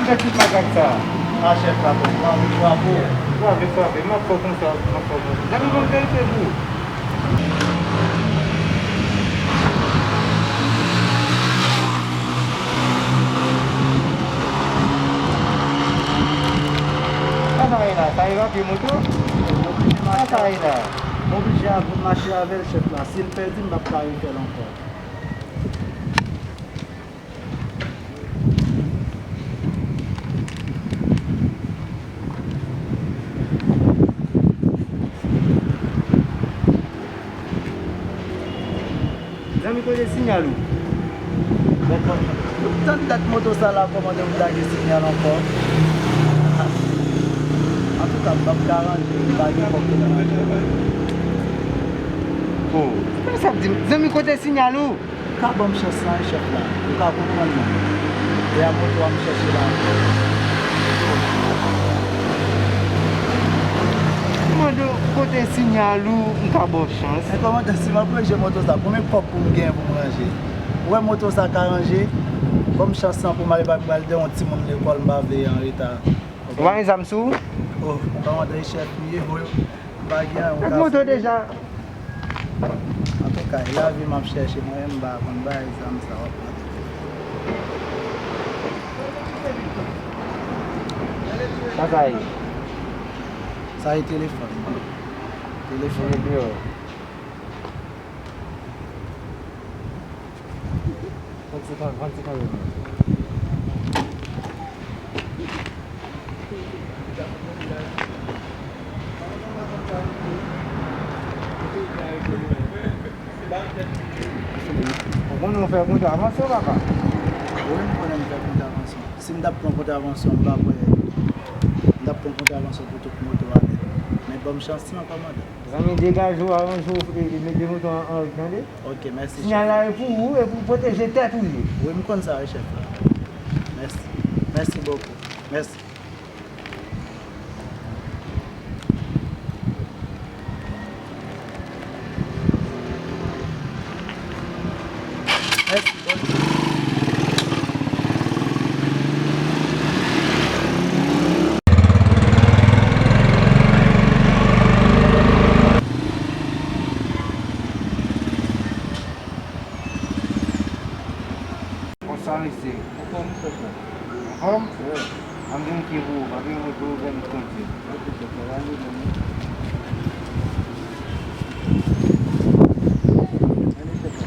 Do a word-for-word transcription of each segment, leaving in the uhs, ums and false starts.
Fè tout makak sa. A, chèf la, bon, m anvi frape w. Frape, frape, m ap fè w konsa, m ap fè w konsa. Zanmi, ban m verifye pou ou. Sa, sa ye la, sa ye rapye moto? Sa, sa ye la. M oblije ap mache avè l, chèf la. Si l pèdi, m p ap ka refè l ankò. Zanmi, kote sinyal ou? Bon, bon, tann dat moto sa la kòmande pou m ta gen sinyal ankò. Antouka, m p ap ka rantre, m pa gen kòb pou m rantre. Oh, kòman sa ap di m? Zanmi, kote sinyal ou? Ou ka ban m chans lan, wi, chèf la. Ou ka konprann mwen. E a moto a m chèche la ankò. Mande w kote sinyal ou, m ka ba w chans. Men kòmandan, si m ap ranje moto sa, konbyen kòb pou m genyen pou m ranje? Ou wè moto sa ka ranje? Ban m chans lan pou m ale, pa m pral de yon timoun lekòl, m pa vle anreta. Ou pa gen zam sou ou? Oh, kòmandan, e chèf m ye, wi. M pa gen anyen, ou ka fouye. Lòt moto deja. Antouka, e lavi m ap chèche, mwen menm m pa konn bagay zam sa w ap pale. Sa sa ye? Sa ye telefòn. Telefòn. Mete deyò. Trannsenk an, trannsenk an. Ou konnen w fè kontravansyon, papa? Wi, m konnen m fè kontravansyon. Si m t ap pran kontravansyon, m pa kwè m t ap pran kontravansyon pou tout moto a nèt. Men ban m chans lan, kòmandan. Zanmi, degaje w, aranje w, e, e, mete moto an, an rit, tande? Ok, mèsi, chèf. Sinyal la e pou ou, e pou pwoteje tèt ou li ye. Wi, m konn sa, wi, chèf la. Mèsi. Mèsi bokou. Mèsi. Mèsi, bòn jounen. Konsa mesye. Anfòm, chèf la? Anfòm? Wi. Ann gen yon kye pou ou, pa gen yon kye pou ou, gen yon kye. Ok, chèf la, pa gen pwoblèm, non. Mèsi, chèf la.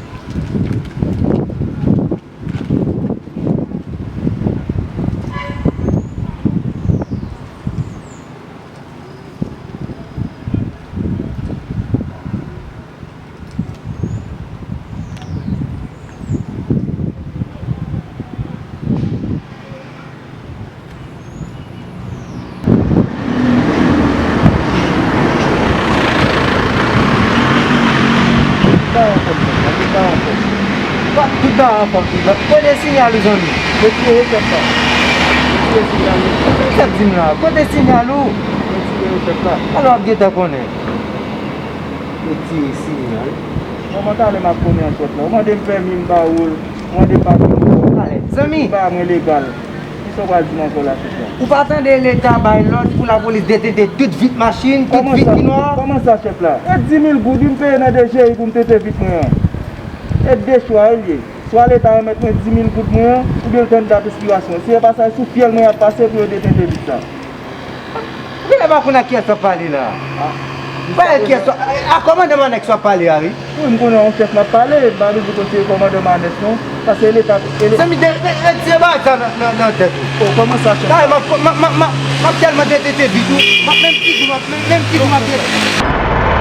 Tout bagay anfòm, tout bagay anfòm. Kote sinyal ou, zanmi? Retire yo, chèf la. Retire sinyal ou. Sa w ap di m la? Kote sinyal ou? Retire yo, chèf la. Alò, w ap gentan konnen. Retire sinyal. Kòman talè m ap konnen an, chèf la? Ou mande m pèmi, m ba ou l. Ou mande m papye, m ba ou l. Talè. Zanmi! Ou pa mwen legal. Kisa w pral di m ankò la, chèf la? Ou pa tande Leta bay lòd pou lapolis detente tout vit machin, tout vit ki nwa? Kòman sa, chèf la? E di mil goud, wi, m peye nan D G I pou m tente vit mwen an. E de chwa, wi, l ye. Swa Leta remèt mwen di mil goud mwen an, oubyen l tann dat ekspirasyon. Si se pa sa, e sou fyèl mwen y ap pase pou yo detente vit sa. Ou genlè pa konn ak kiyès w ap pale la. Pa ak kiyès w ap, a kòmandan Manex w ap pale a, wi. Wi, m konnen yon chèf m ap pale, m pa vle di w se kòmandan Manex non, paske Leta, e le- Zanmi, de, de, retire bagay sa nan, nan, nan tèt ou. Oh, kòman sa, chèf? Talè m ap, m ap, m ap, m ap, m ap tèlman detente vit ou, m ap menm figi w, m ap menm, menm figi w m ap detente.